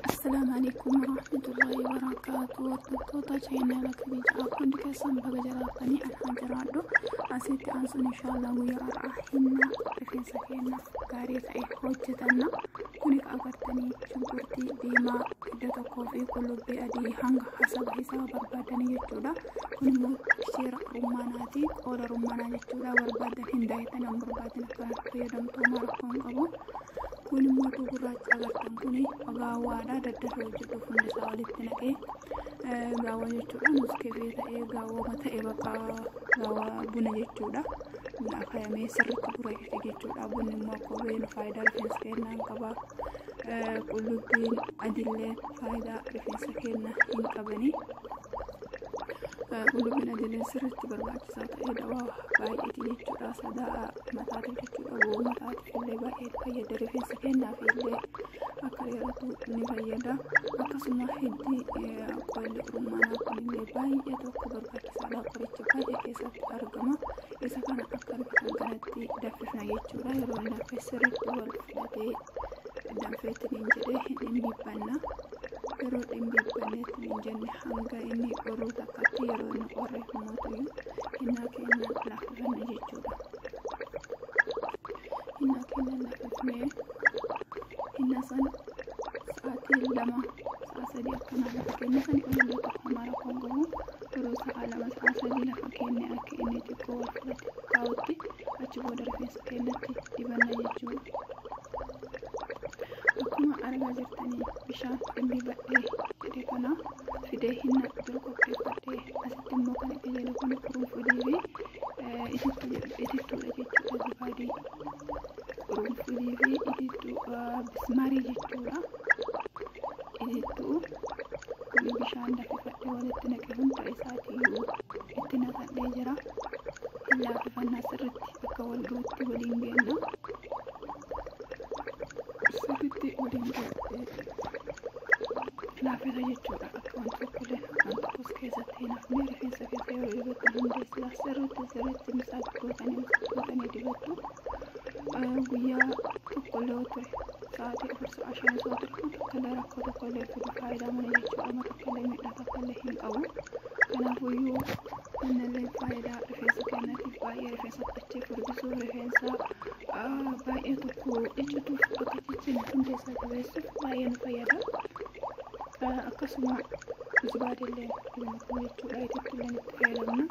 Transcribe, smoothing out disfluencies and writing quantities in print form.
Assalaamu alaikum warahmatullahi wabarakatuh. Hordoftoota chaayinaa Khadijaa, hundi keessan baga jiraatanii anhaa jiraadhu. Asitti aansuun inshaallah guyyaa har'aa hinnaa rifeensa keenyaaf gaarii ta'e hojjetanna. Kuni agartanii shunkurtii diimaa iddoo tokkoo fi qullubbii adii hanga hasaba isaa barbaadanii jechuudha. Kun immoo seera rummaanaati, qooda rummaanaa jechuudha. Barbaadan hin daayittan, hin barbaadan akkanatti fayyadamtuu rakkoon qabu. Kun immoo gurraacha agartan kuni gaawwaadha. Daddafee hojjedhuuf hundi isaa walitti naqee gaawwa jechuudha. Muskefee ta'ee gaawwama ta'e bakka gaawwa buna jechuudha. Buna akaayamee sirriitti gurraachise jechuudha. Bunni immoo akkuma beeknu faayidaa rifeensa keenyaa hin qaba. Qullubbiin adiillee faayidaa rifeensa keenyaa hin qabani. Qullubbiin adiillee sirriitti barbaachisaa ta'ee dawaa baay'eeti jechuudha. Sadaa mataatiif jechuudha. Bo'oo mataatiif illee baay'ee fayyada. Rifeensa keenyaaf illee akka dheeratu ni fayyada. Akkasuma hiddi qolli rummaanaa kunillee baay'ee tokko barbaachisaadha. Qoricha baay'ee keessatti argama. Isa kana akka argitan kanatti danfifna jechuudha. Yeroo inni danfe sirriitti wal filatee danfeetti hin jedhee hin dhimbiibbanna. Yeroo dhimbiibbanneetti hin jenne hanga inni qorruu takkatti, yeroo inni qorre mootuyyuu hinnaa keenya laaffifanna jechuudha. Hinnaa keenya laaffifnee hinnaa san sa'aatii 2, sa'a 3 akkanaa lafa keenya sanii olillee tokko homaa rakkoon qabu. Yeroo sa'a 2, sa'a 3 lafa keenya akka inni xiqqoo wal filate taa'utti, achi booda rifeensa keenyatti dibanna jechuudha. Akkuma argaa jirtanii bishaan dhimbiibadhee jedhe kana fidee hinna dura qopheeffadhee, asitti immoo kan itti jedhu kun qurunfudii fi itittuudha jechuudha. Zibaadii qurunfudii fi itittuu bismaarii jechuudha. Itittuu kun bishaan danfifadhee walitti naqe hunda isaatiiyyuu itti naqadhee jira. Hin laaffifannaa, sirriitti akka wal gahutti waliin geenna. Sirriitti waliin laaffisa jechuudha. Akka wanti tokkollee afaan tokkos keessatti hin hafne. Rifeensa keessa yeroo dibattan hundeessaa sirriitti sirriitti misaas gootanii misaas gootanii dibattu. Guyyaa tokkollee yoo ture, sa'aatii 4, sa'a 5 yoo ture, tokkollee rakkoo tokkollee fidu faayidaa malee jechuudha. Amma tokkollee miidhaa tokkollee hin qabu. Kanaafuyyuu innillee faayidaa rifeensa keenyaatiif baay'ee rifeensa achee furdisuuf, rifeensa baay'ee tokko iccituuf, akka ciccine hundeessaa jabeessuuf baay'ee nu fayyada. Akkasuma zibaadillee dhibuma kun jechuudha. Itittillee itti fayyadamna.